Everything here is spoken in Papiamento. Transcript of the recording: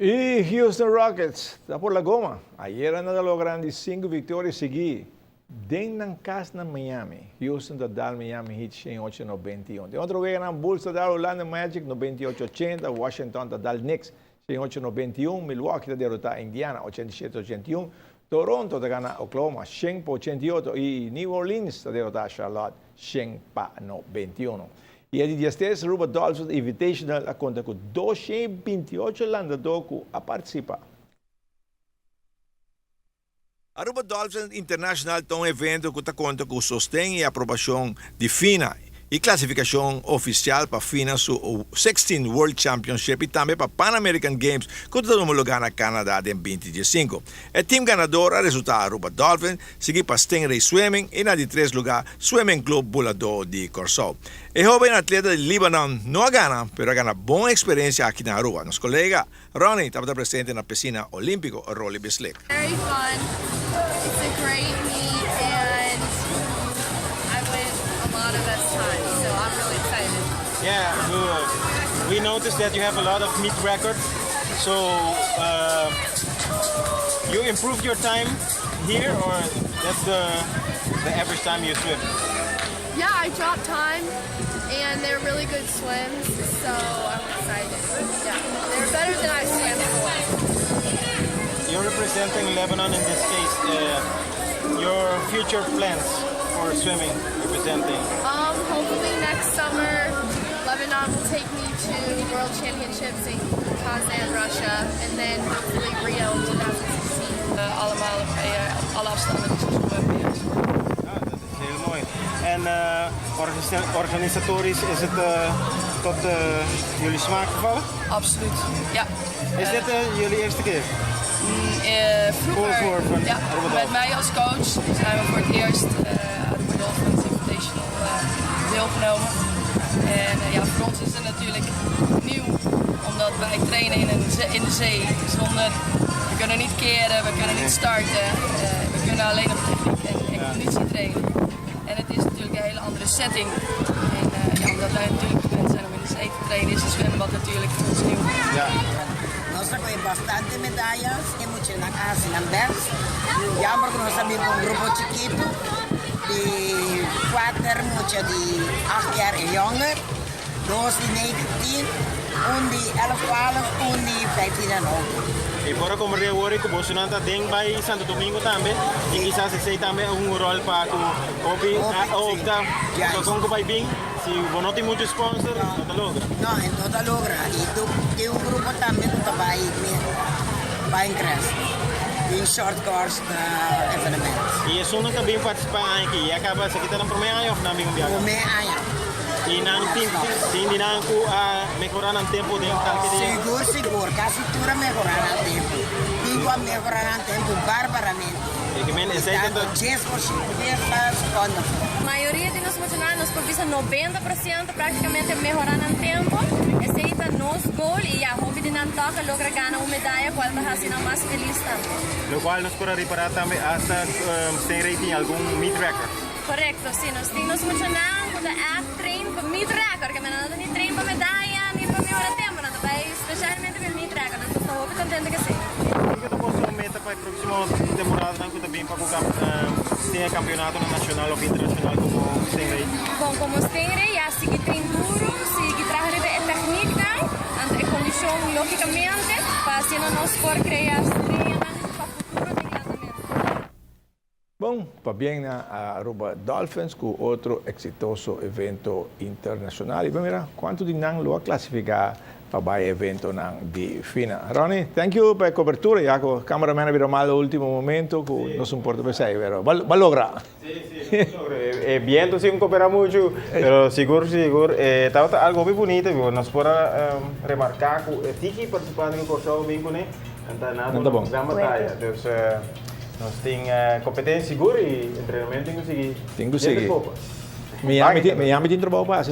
Y Houston Rockets ta por la goma. Ayera nan a logra di 5 victoria sigui den nan cas na Miami. Houston ta dal Miami Heat 108-91. Den otro wega nan Bulls ta dal Orlando Magic 98-80, Washington ta dal Knicks 108-91, Milwaukee ta derota Indiana 87-81, Toronto ta gana Oklahoma 100-88 y New Orleans ta derota Charlotte 100-91. Y e dia 3 Aruba Dolphins Invitational a conta cu 228 landado cu a participa. Aruba Dolphins International ta un evento cu ta conta cu sosten y aprobacion di FINA y clasificacion oficial pa FINA su 16 World Championship y tambe pa Pan American Games cu ta tuma luga na Canada den 2015. E team ganador a resulta Aruba Dolphins, sigui pa Stingray Swimming y na di tres luga Swimming Club Buladó di Corsou. E hoben atleta di Libanon no a gana, pero a gana bon experiencia aki na Aruba. Nos colega Ronnie tabata presente na piscina olimpico Roly Bisslik. Very fun. It's a great meet and I went a lot of best times, so I'm really excited. Yeah, we noticed that you have a lot of meet records. So you improved your time here, or that's the average time you swim? Yeah, I dropped time and they're really good swims, so I'm excited. Yeah, they're better than I swam before. You're representing Lebanon in this case. Your future plans for swimming, representing? Hopefully next summer, Lebanon will take me to World Championships in Kazan, Russia, and then hopefully Rio in 2016. Allemaal alle afstanden die ze zwemmen. Ja, dat is heel mooi. En organisatorisch is het tot jullie smaak gevallen? Absoluut, ja. Is dit jullie eerste keer? Vroeger, Voor ja, Aruba met Dolphins. Mij als coach zijn we voor het eerst Aruba Dolphins Invitational deelgenomen. En ja, voor ons is het natuurlijk nieuw, omdat wij trainen in de zee. Zonder, we kunnen niet keren, we kunnen niet starten, we kunnen alleen op techniek en conditie trainen. En het is natuurlijk een hele andere setting. En ja, omdat wij natuurlijk gewend zijn om in de zee te trainen, is het zwembad natuurlijk voor ons nieuw. Nos a coge bastante medaya y muchanan a haci nan best. Jammer cu nos tabatin un grupo chikito di cuater mucha di 8 jaar en jonger, dos di 19, un di 11, 12, un di 15 en ouder. Y por como awor cu boso ta den bay Santo Domingo tambe, y kisas esey tambe un rol pa cu hopi Hopi, opta, so con cu bay bin, si bo no tin mucho sponsor, no ta logra. No, no ta logra. Y tin un grupo tambe cu ta bay Pinecrest, den short course na evenement. Y esunnan tambe participa aki, y a caba, esaki ta nan prome aña of nan bin un biaha? Prome aña. Y nan tin di nan cu a mehora nan tempo den tanke di Sigur, sigur. Casi tur a mehora nan tempo. Tin cu a mehora nan tempo barbaramente. Y cu men, esey Tanto 10% 10 secondo. Mayoria di nos muchanan, nos por bisa 90% practicamente mehora nan tempo. Esey ta nos goal y ya, hopi di nan toca logra gana un medaya, cual ta haci nan mas feliz tambe. Lo cual nos por repara tambe hasta Stingray tin algun meet record. Correcto, si, nos tin nos muchanan cu ta echt train pa meet record, cu nan no ni train pa medaya, ni pa mehora tempo, nan ta bay specialmente pa meet record, nos ta hopi contento cu esey. Kico ta boso meta pa e proximo temporada cu ta bin pa tin campeonato nacional of internacional como Stingray? Bon, como Stingray, ya sigui train duro, sigui traha riba e techniek dan, anto e condicion logicamente, pa asina nos por crea estrella pa futuro den landamento. Bon, pabien na Aruba Dolphins cu otro exitoso evento internacional. Y mira cuanto di nan lo a clasifica pa e evento nan di FINA. Ronnie, thank you pa e cobertura. Ya cu cameraman a bira malo ultimo momento, cu no importa esey, pero bo a logra. Si, logra. Biento si no coopera mucho, pero sigur, sigur, tabata algo hopi bunita, nos por remarca cu tiki participante cu Corsou bin cune, anto nada, No ta bon. Gran bataya. Dus nos tin competencia sigur y entrenamento tin cu sigui. Tin cu sigui. Copa. Miami, Miami tin trabou pa haci.